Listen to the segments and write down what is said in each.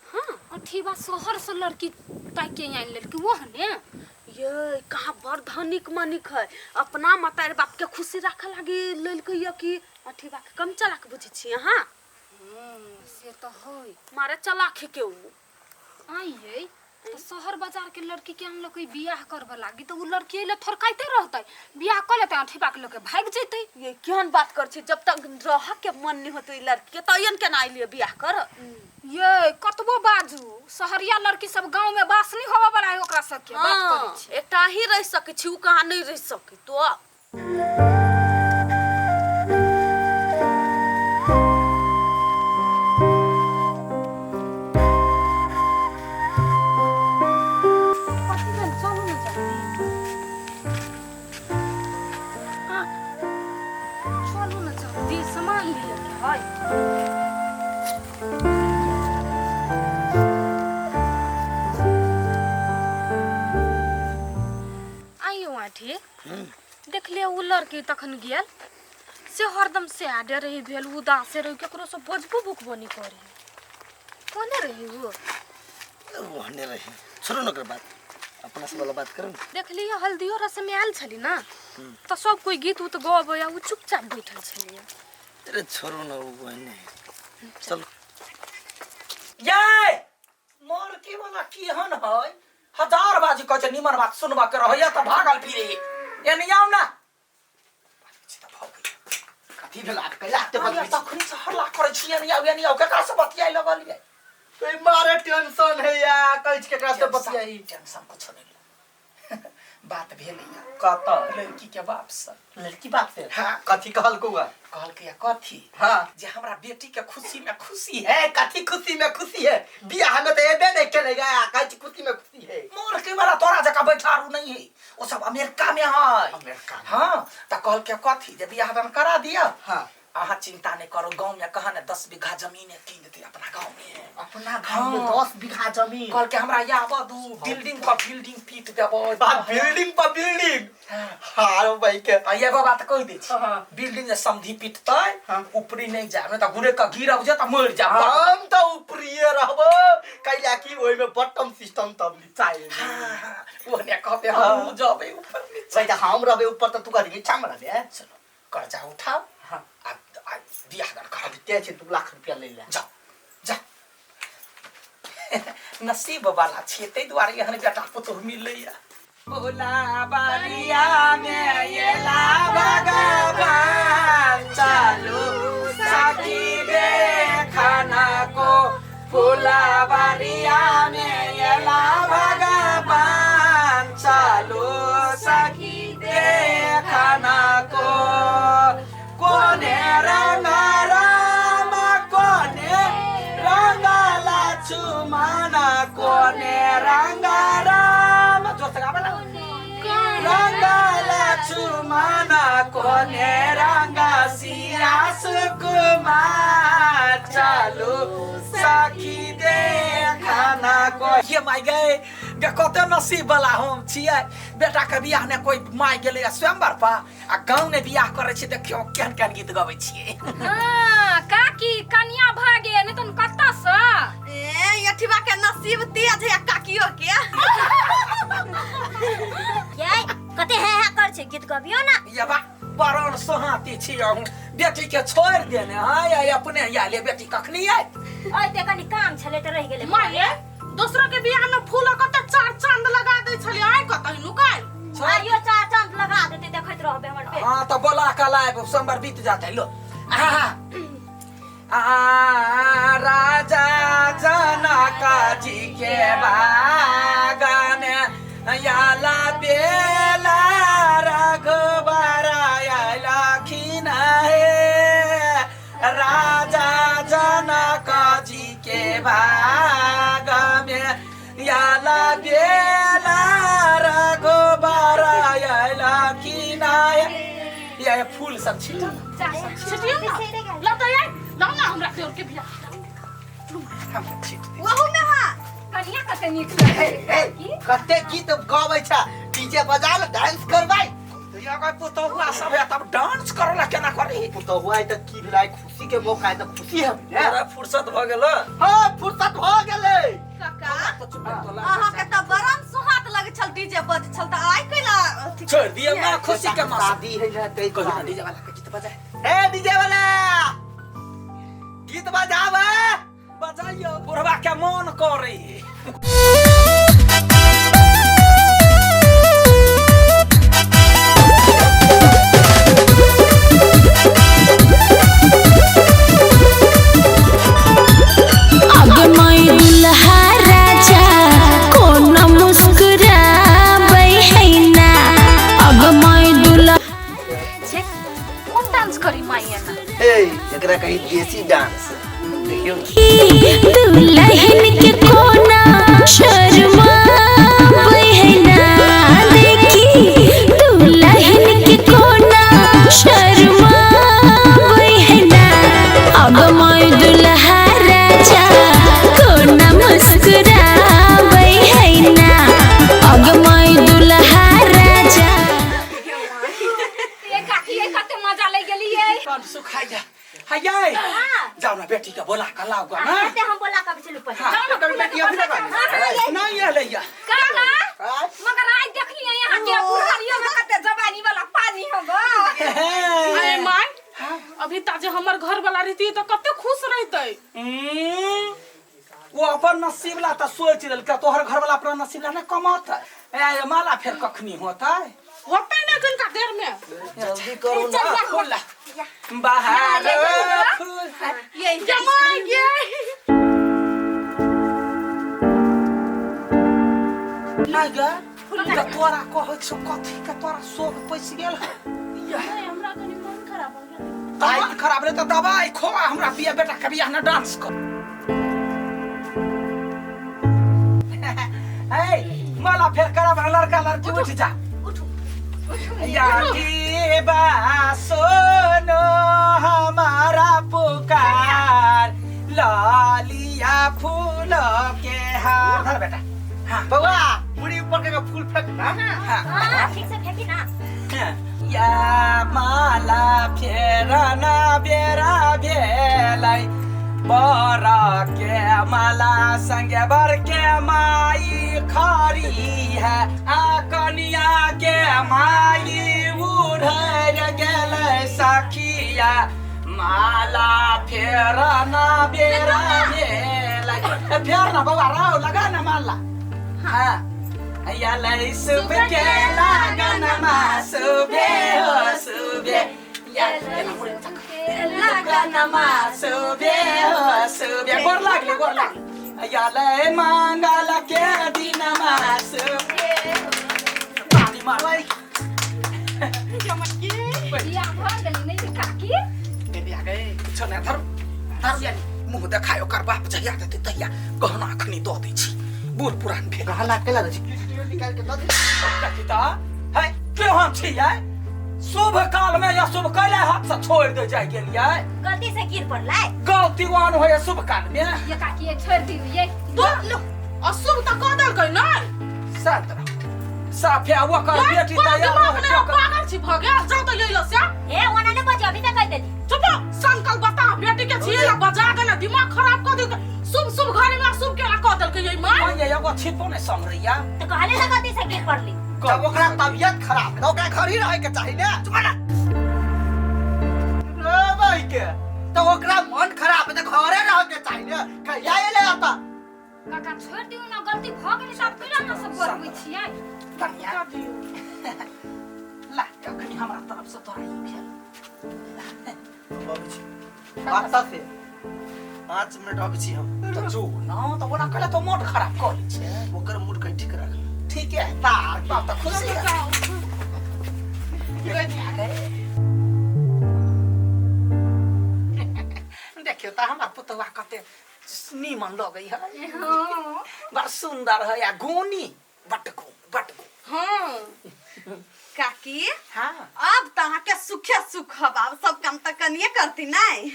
हाँ। अठीबा शहर से लड़की ताकि के आनि लेलकै ओहने। ये कहाँ बड़ धनिक मनिक है, अपना मतारी बाप के खुशी राखे लागी लेलकै ये कि अठीबा के कम चलाक बुझै छी अहाँ? से तऽ है। मारे चलाकी के उ। आइए तऽ शहर बाजार के लड़की के अनलकै बियाह करबऽ लागी तऽ उ लड़की अइले थोड़काइते रहतै, बियाह कऽ लेतै अठीबा के लऽ के भागि जेतै। ये केहन बात कर छी, जब तक रह के मन नहीं होते लड़की के तयन केना अइलिए बियाह कर? ये कतबो बाजू शहरिया लड़की सब गांव में बास नहीं होबऽ वाला है ओकरा सबके। बात करै छी। एकटा ही रह सकै छी, उ कहाँ नहीं रह सकै तो। कथी भेल? चलू ने जल्दी। आ, चलू ने जल्दी, सामान लिअ के है। आइयो आठी देखलियै ओ लड़की तखन गेल से हरदम सैडे रही भेल, उदासे रही, केकरो से बजबो भुकबो नहीं करी। कोने रही वो? ओहने रही। छोड़ो न ओकर बात, अपना सब वाला बात करू न। देखलियै हल्दियो रसम आयल छली ना तऽ सब कोई गीत उत गबै आ उ चुपचाप बैठल छलियै। अरे छोड़ो न, उ ओहने है। चलो। ये मरके वाला केहन है, हजार बाजी कहै छै निमन बात सुनबा के रहैया तऽ भागल फिरे। एने आउ ना। कथी भेल आब कैला एते बजबै छी? तखनी से हल्ला करै छी, एने आउ, एने आउ, केकरा से बतियाइ लगलियै? ए मारे टेंशन है या कहै छी केकरा से बतियाई? टेंशन कुछो नहि। बात भेलैया कतऽ लड़की के बाप से। लड़की बाप से? हाँ। कथी कहलकौ है? कहलकै या कथी? हाँ। जे हमरा बेटी के खुशी में खुशी है। कथी खुशी में खुशी है? बियाह में तो एबे नहीं केलेगा, कहै छी खुशी में खुशी है। मोर के वाला तोरा जकाँ बैठारू नहीं है, ओ सब अमेरिका में है। अमेरिका में। हाँ, तऽ कहलकै कथी जे बियाह दान करा दिया। हाँ। अहाँ चिंता नहीं करो, गाँव में कहा ने 10 बीघा जमीन कीन देते अपना गाँव में। अपना गाँव में 10 बीघा जमीन? कहलकै हमरा आबऽ दू, बिल्डिंग पर बिल्डिंग पीट देबो। बा, बिल्डिंग पर बिल्डिंग? हाँ। हाँ भाई के। आ एगो बात कहि दै छी, हाँ। बिल्डिंग जे समधी पीटतै, हाँ। ऊपरी नहीं जाए, नहीं तऽ घुरे के गिरब जे तऽ मरि जाब। हम तऽ ऊपरिये रहबो, कैला कि ओइ में बटम सिस्टम तब नीचा एबै। हाँ, हाँ, ओहने कहबै हम जबै ऊपर नीचा। भाई तऽ हम रहबै ऊपर तऽ तू कथी नीचा में रहबे? चलो कर्जा उठाओ। हाँ। आ बियाह दान करा। ते छै 2 लाख रुपया ले ले। जा जा, नसीब वाला छियै ताहि दुआरे एहन बेटा पुतोहु मिलैया। भोला बारिया में एला भगवान, चालू सखी देखना को। फूला बारिया में एला भगवान, चालू सखी देखना को। कोने रंग राम, कोने रंग लक्ष्मण, कोने रंग राम, जोर से गाबै ना। रंग लक्ष्मण, कोने रंग सिया सुकुमार, चालू सखी देखना को। ये माय गए गे, कते नसीब वाला हम छियै। बेटा के बियाह ने कोई my गेलै स्वयंवर पर आ गाँव ने बियाह करै छै। देखियौ केहन केहन गीत गबै छियै। हाँ, काकी कनिया भऽ गेल नहीं तऽ कतऽ से? ए अठीबा के नसीब तेज है काकियो के। ये कते है है कर छै गीत गबियो ना। ये बा बड़न सोहाती छी अहूँ, बेटी के छोड़ देने हाँ या अपने या ले बेटी कखनी आय? ओइ ते कनी काम छले त रह गेलै। माये दोसरा के बियाह में फूल कते चार चांद लगा दै छली, आइ कतै नुकाइ? आइयो चार चांद लगा देते, देखैत रहबे हमर बेटी। हाँ तो बोला कल आए सोमवार बीत जाते लो। आ राजा जनक जी के बागान याला बेला, रघुबर आयला खिन हे। राजा जनक जी के बाग में याला बेला, रघुबर आयला खिन हे। ये फूल सब छीटल छिटियौ ना ल त ये लाउ ना हमरा देवर के बियाह। हम छीट दे। वहु में हाँ। कनिया कते नीक लगै। ए कते गीत गाबै छ, डीजे बजा ले डांस करबै। अगर पुतोहुआ सब है तब डांस करला केना करी? पुतोहुआ है तऽ की भेलै, खुशी के मौका है तऽ खुशी है ने। तोरा फुर्सत भ गेल? हाँ फुर्सत भ अहाँ के त बरम सुहात लगे छल डीजे बज छल त आइ कैला अथी छोड़ दिया ना खुशी के मौसम शादी है ना तै कहियो ना डीजे वाला के गीत बजाए ए डीजे वाला गीत बजावे बजाइयो बुढ़वा के मन करे अब मैं दुल्हा राजा कोनो मुस्कुराबै है ना अब मैं दुल्हा छे कोन डांस करी माई एना ए एकरा कही देसी डांस देखियो दुल्हन के कोना शर्माबै है ना देखी दुल्हन के कोना शर्माबै है ना अब मैं दुल्हा राजा कोना मुस्कुराबै है ना अब मैं दुल्हा राजा ये काकी ये कते मजा ले गेलिए कान सुखाइ जा हैयै जाओ ना बेटी के बोला के लाओ गा ना कते हम बोला कब चलू पहिले हाँ। ओकर बेटी अभी तक आने नहीं एलैया काका मगर आज देखलिए यहाँ के बुढ़ारियो में कते जवानी वाला पानी होगा अरे माय अभी ताजे हमर घर वाला रहती तो कते खुश रहते वो अपन नसीब ला त सोच देलकै तोहर घर वाला अपना नसीब ला ना कमात ए माला फेर कखनी होता होते नहीं कनका देर में जल्दी करू ना फूल बाहर फूल ये जमाई ये नहीं गे त तोरा कहै छौ कथी के तोरा शोक पैसि गेल है हमरा कनी मन खराब हो गेल मन खराब रहे त दवाई खो हमरा बिया बेटा के बियाह न डांस कर ए माला फेर करब लड़का लड़की उठ जा या की बा सोनो हमारा पुकार लालिया फूल के हार धर बेटा हाँ बउआ पूरी ऊपर के फूल फेंक ना हाँ हां ठीक से फेंकी ना या माला फेरना बेरा भेलै बर के माला संगे बर के माई खरी है आ कनिया के माई उधर गेलै सखिया माला फेरना बेरा भेलै फेर ना बौआ राव लगा ना माला हाँ यालै शुभ के लागन मा शुभे हो शुभे लागन मा शुभे हो शुभे गोर लागले गोर लागले यालै मंगल के दिन मा शुभे पानी मारबै बियाह भऽ गेलै नहि काकी बेबी आ गए कुछो नहि धर धर यानी मुँह देखाय ओकर बाप जहिया देतै तहिया गहना अखनी दऽ दै छी बूढ़ पुरान भेल गहना केला दै छी निकाल के दऽ दे देखी तऽ है केहन छी आइ शुभ काल में या शुभ कैले हाथ से छोड़ दे जाय गेलियै गलती से गिर पड़लै गलती वान होय शुभ काल में ये काकी ये छोड़ दियौ ये दो लो अशुभ त कह देलकै नहीं शांत रह साफे ओकर बेटी तोरा तैयार दिमाग रहै, नहि ओकर- पागल छी भऽ गेल जाउ तऽ लैलो से ए ओना ने बजे अभी तक कह देली चुप रहो, संकल बता बेटी के छियै ला बजा के ना दिमाग खराब कऽ देलकै शुभ शुभ घरे में अशुभ केना कऽ देलकै ये माय हाँ, ये एगो छिपो नहीं समरैया तो कहले ना गलती से गिर पड़ली जब ओकरा तबियत खराब है ओकरा घर ही रहे के चाही ना चुप ना रे भाई के तो ओकरा मन खराब है तो घरे रहे के चाही ना कहिया एले आता काका छोड़ दियौ ना गलती भऽ गेलै तऽ आब केना अहाँ सब बढ़बै छियै कनिया ला अखनी हमरा तरफ से तोरा ई भेल अबै छी बात से 5 मिनट अबै छी हम तऽ जो ना तऽ ओना कहले तो मोट खराब कऽ लै छै ओकर मूड कहीं ठीक राख ठीक है बाप बाप तऽ खुशी है देखियौ तऽ हमर पुतौआ कते नीमन लगै है बड़ सुंदर है आ गुनी बट गुण बट गुण हाँ काकी हाँ अब तऽ अहाँके सुखे सुख हब आब सब काम तऽ कनिये करती नहि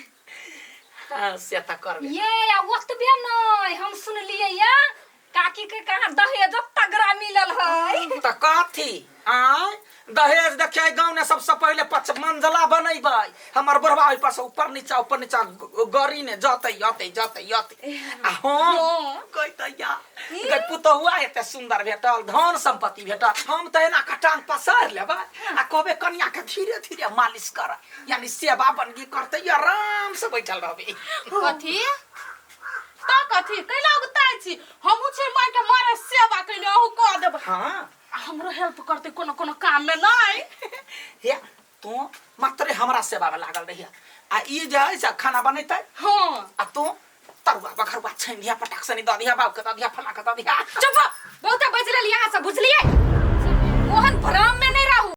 हाँ, से तऽ करबै ये आ ओतबे नहि हम सुनलियै या काकी के कहाँ दहेजो तगड़ा मिलल है तऽ कथी आय दहेज देखिए गाँव ने सबसे पहले पच मंजिला बनेबै। हमर बुढ़वा ओहि पर से ऊपर नीचा गड़ी ने जतै अतै जतै अतै। आ हम कहतै या गै पुतहुआ एते सुंदर भेटल, धन संपत्ति भेटल, हम तऽ एना कऽ टांग पसारि लेबै आ कहबै कनिया के धीरे धीरे मालिश कर, यानी सेवा बनगी करतै, आराम से बैठल रहबै। कथी त कथी कैला उगताइ छी? हमहूँ छी माय के मारे सेवा कैले, अहूँ कऽ देबै। हाँ आ हमरो हेल्प करतै कोनो कोनो काम में नहीं। हे तू मात्रे हमरा सेवा में लागल रहिया, आ ई जे है से खाना बनेतै। हाँ आ तू तरुआ बघरुआ छानि दिया, पटाक सनी दऽ दिया, बाबू के दऽ दिया, फला के दऽ दिया। चुप, बहुते बजि लेलियै अहाँ सब, बुझलियै? ओहन भ्रम